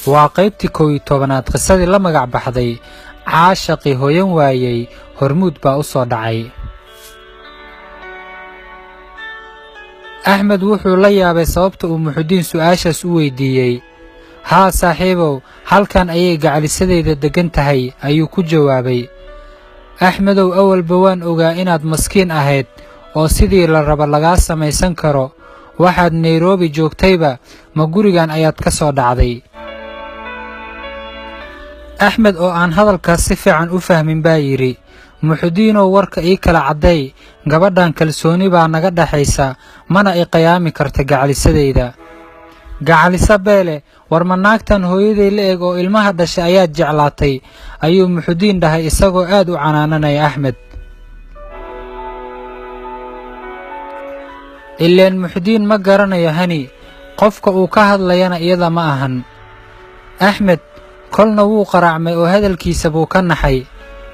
Waa qaybtii 11aad qisadii la magac baxday Caashaqii Hoyan Waayey. Hormuud baa u soo dhacay. Axmed wuxuu la yaabay sababta uu Muxudiin su'aashaas u weydiiyey. Haa saaxiibow, halkan ayay gacalisadayda deggan tahay, ayuu ku jawaabay. Axmedow, awalba waan ogaa inaad maskiin ahayd oo sidii la raba lagaa samaysan karo. Waxaad Nairobi joogtayba ma gurigan ayaad ka soo dhacday? Axmed oo aan hadalkaas si fiican u fahmin baa yidhi, Muxudiinow, warka ii kala cadday, gabadhan kalsooni baa naga dhaxaysa, mana i qiyaami karta gacalisadayda. Gacalisa beele, war ma naagtan hooyaday la eg oo ilmaha dhashay ayaad jeclaatay? ayuu Muxudiin dhahay isagoo aad u canaananaya Axmed. Ileen Muxudiin ma garanayo Hani, qofka uu ka hadlayana iyada ma ahan. Axmed kolna wuu qaraacmay oo hadalkiisa buu ka naxay,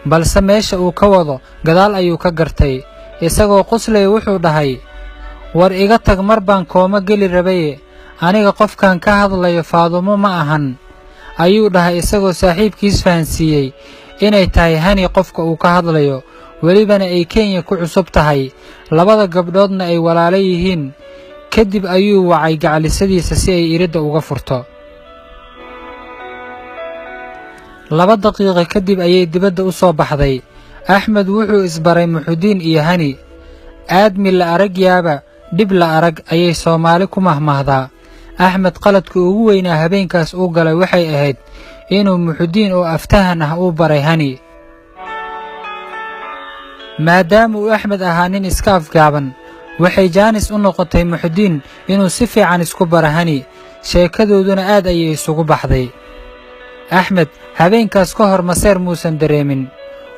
balse meesha uu ka wado gadaal ayuu ka gartay. Isagoo qoslaya wuxuu dhahay, war iga tag, mar baan kooma geli rabaye, aniga qofkan ka hadlayo Faadumo ma ahan, ayuu dhahay isagoo saaxiibkiis fahansiiyey inay tahay Hani qofka uu ka hadlayo, welibana ay Kenya ku cusub tahay, labada gabdhoodna ay walaalo yihiin. Kadib ayuu wacay gacalisadiisa si ay iridda uga furto. 2 daqiiqo kadib ayay dibadda u soo baxday. Axmed wuxuu isbaray Muxudiin iyo Hani. Aadmi la arag yaaba dhib la arag, ayay Soomaali ku mahmahdaa. Axmed qaladka ugu weynaa habeenkaas uu galay waxay ahayd inuu Muxudiin oo aftahan ah uu baray Hani. Maadaama uu Axmed ahaa nin iska afgaaban, waxay jaanis u noqotay Muxudiin inuu si fiican isku baro Hani. Sheekadooduna aad ayay isugu baxday. Axmed habeenkaas ka hor maseer muusan dareemin.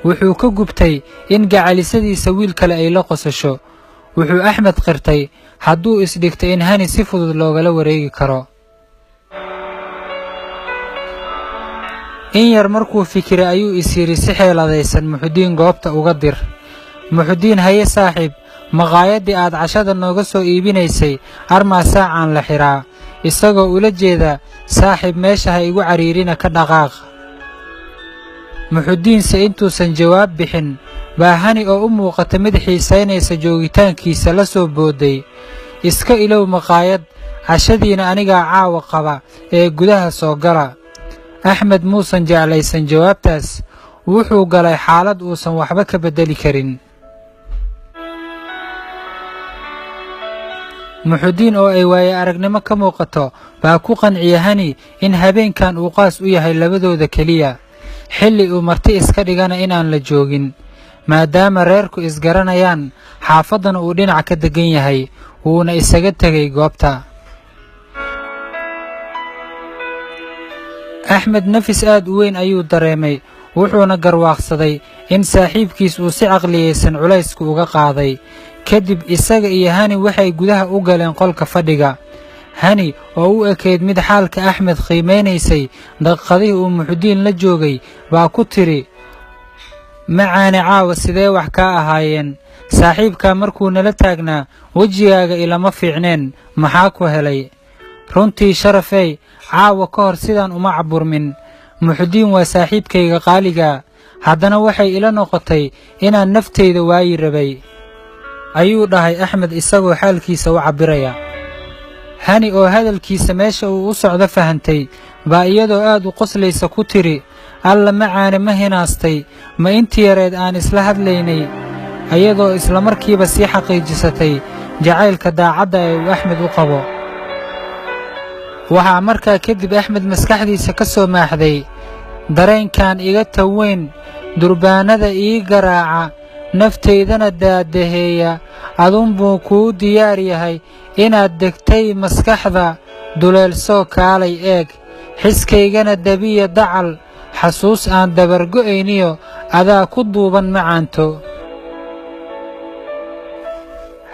Wuxuu ka gubtay in gacalisadiisa wiil kale ay la qosasho. Wuxuu Axmed qirtay hadduu isdhigtay in Hani si fudud loogala wareegi karo. In yar markuu fikiray ayuu is yidhi si xeeladaysan Muxudiin goobta uga dir. Muxudiin, haye saaxiib, maqaayaddii aad cashada nooga soo iibinaysay armaa saacaan la xiraa? Isagoo ula jeeda saaxiib meesha ha igu cariirina, ka dhaqaaq. Muxudiinse intuusan jawaab bixin baa Hani oo u muuqata mid xiisaynaysa joogitaankiisa la soo boodday. Iska ilow maqaayad, cashadiina anigaa caawa qaba ee gudaha soo gala. Axmed muusan jeclaysan jawaabtaas. Wuxuu galay xaalad uusan waxba ka beddeli karin. Muxudiin oo ay waaye aragnimo ka muuqato baa ku qanciya Hani in habeenkan uu qaas u yahay labadooda keliya, xilli uu marti iska dhigana inaan la joogin, maadaama reerku isgaranayaan, xaafaddana uu dhinac ka deggan yahay. Wuuna isaga tegay goobta. Axmed nafis aad u weyn ayuu dareemay, wuxuuna garwaaqsaday in saaxiibkiis uu si caqliyeysan culaysku uga qaaday. Kadib isaga iyo Hani waxay gudaha u galeen qolka fadhiga. Hani oo u ekayd mid xaalka Axmed qiimaynaysay daqiiqadihii uu Muxudiin la joogay baa ku tidhi, macaane caawa sidee wax kaa ahaayeen? Saaxiibkaa markuu nala taagnaa wejigaaga ilama fiicneen, maxaa ku helay? Runtii sharafey, caawa ka hor sidaan uma caburmin. Muxudiin waa saaxiibkayga qaaligaa, haddana waxay ila noqotay inaan naftayda waayi rabay, ayuu dhahay Axmed isagoo xaalkiisa u cabbiraya. Hani oo hadalkiisa meesha uu u socdo fahantay baa iyadoo aad u qoslaysa ku tidhi, alla macaane, ma hinaastay ma intii yareed aan isla hadlaynay? Iyadoo islamarkiiba sii xaqiijisatay jacaylka daacadda ee uu Axmed u qabo. Waxaa markaa kadib Axmed maskaxdiisa ka soo maaxday dareenkan iga taweyn, durbaanada ii garaaca, naftaydana daadaheeya, adunbuu kuu diyaar yahay inaad degtay maskaxda, duleelsoo kaalay eeg, xiskaygana dabiya dacal, xasuus aan dabargo'ayniyo adaa ku duuban macaanto.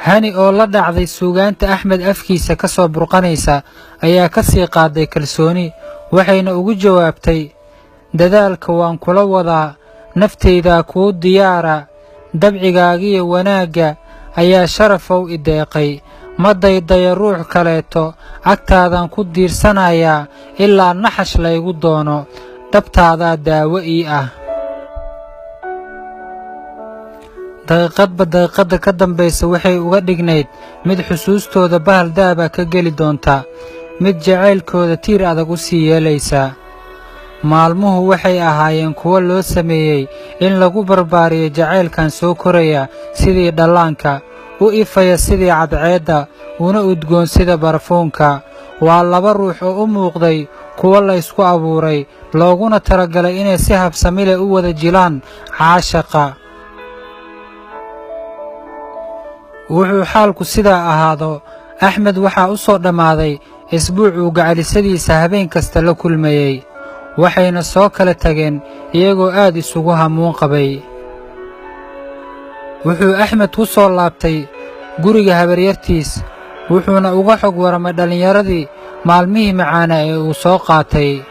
Hani oo la dhacday suugaanta Axmed afkiisa ka soo burqanaysa ayaa ka sii qaaday kalsooni, waxayna ugu jawaabtay, dadaalka waan kula wadaa, naftaydaa kuu diyaara, dabcigaagiyo wanaagga ayaa sharafow i deeqay, Ma daydayo ruux kaleeto, agtaadaan ku diirsanayaa ilaa naxash laygu doono, dhabtaadaa daawo ii ah. Daqiiqadba daqiiqadda ka dambaysa waxay uga dhignayd mid xusuustooda bahal dahaba ka geli doonta, mid jacaylkooda tiir adag u sii yeelaysa. Maalmuhu waxay ahaayeen kuwo loo sameeyey in lagu barbaariyo jacaylkan soo koraya sidii dhallaanka, u ifaya sidii cadceedda, una udgoon sida barafuunka. Waa laba ruux oo u muuqday kuwo laysku abuuray, looguna talagalay inay si habsami leh u wada jilaan caashaqa. Wuxuu xaalku sidaa ahaado, Axmed waxaa u soo dhammaaday isbuuc uu gacalisadiisa habeen kasta la kulmayey, waxayna soo kala tageen iyagoo aad isugu hamuun qabay. Wuxuu Axmed ku soo laabtay guriga habaryartiis, wuxuuna uga xog warramay dhallinyaradii maalmihii macaanaa ee uu soo qaatay.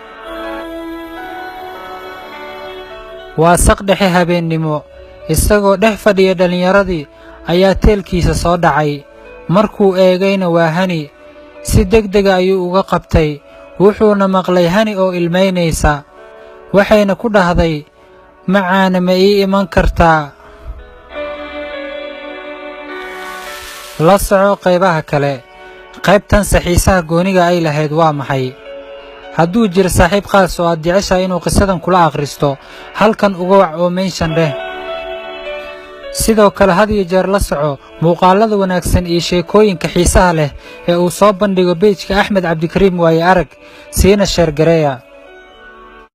Waa saq dhexe habeennimo, isagoo dhex fadhiya dhallinyaradii ayaa teelkiisa soo dhacay. Markuu eegayna waa Hani. Si degdega ayuu uga qabtay, wuxuuna maqlay Hani oo ilmaynaysa, waxayna ku dhahday, Macaane, ma ii iman kartaa? La soco qaybaha kale. Qaybtan saxiisaha gooniga ay lahayd waa maxay? Hadduu jiro saaxiib khaas oo aad jeceshahay inuu qisadan kula akhristo, halkan uga wac oo mention dheh. Sidoo kale had iyo jeer la soco muuqaalada wanaagsan iyo sheekooyinka xiisaha leh ee uu soo bandhigo page-ka Axmed Cabdikariim Waaye Arag, siina share gareeya.